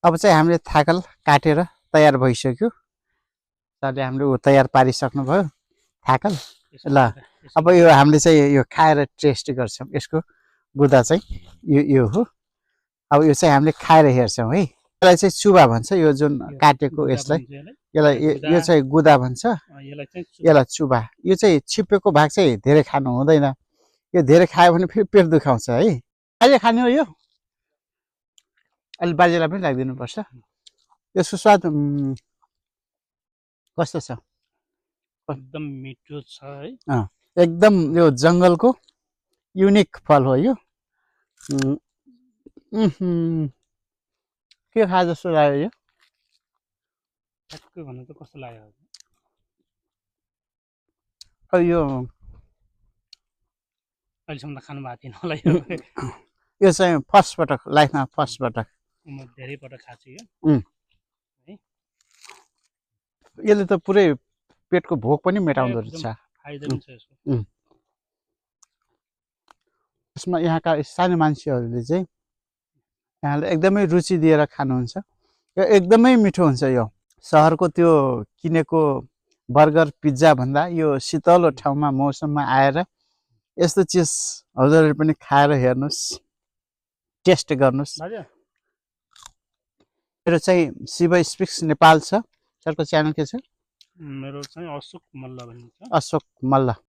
अब चाहिँ हामीले थाकल काटेर तयार भइसक्यो सरले हामीले तयार पारिसक्नुभयो थाकल ल अब यो हामीले चाहिँ यो खाएर टेस्ट गर्छौँ यसको गुदा चाहिँ यो हो अब यो चाहिँ हामीले खाएर हेर्छौँ है यसलाई चाहिँ चुबा भन्छ यो जुन काटेको यसलाई यो चाहिँ गुदा भन्छ यसलाई चुबा यो चाहिँ छिप्पेको भाग चाहिँ धेरै खानु हुँदैन यो धेरै खायो भने फेरि पेट दुखाउँछ है अहिले खाने हो यो अलि बाजेलाई पनि राखिदिनुपर्छ यसको स्वाद कस्तो छ एकदम मिठो छ है एकदम यो जङ्गलको युनिक फल हो यो के खा जस्तो लाग्यो यो ठ्याक्कै भन्नु त कस्तो लाग्यो यो अहिलेसम्म त खानु भएको थिएन होला यो चाहिँ फर्स्ट पटक लाइफमा फर्स्ट पटक म धेरै पटक खाएको छु यो यसले त पुरै पेटको भोक पनि मेटाउँदो रहेछ फाइदा पनि छ यसको यसमा यहाँका सानो मान्छेहरूले चाहिँ यहाँले एकदमै रुचि दिएर खानुहुन्छ यो एकदमै मिठो हुन्छ यो सहरको त्यो किनेको बर्गर पिज्जा भन्दा यो शीतलो ठाउँमा मौसममा आएर यस्तो चिज हजुरहरूले पनि खाएर हेर्नुहोस् टेस्ट गर्नुहोस् मेरो चाहिँ शिव स्पिक्स नेपाल छ सरको च्यानल के छ मेरो चाहिँ अशोक मल्ल भन्ने छ अशोक मल्ल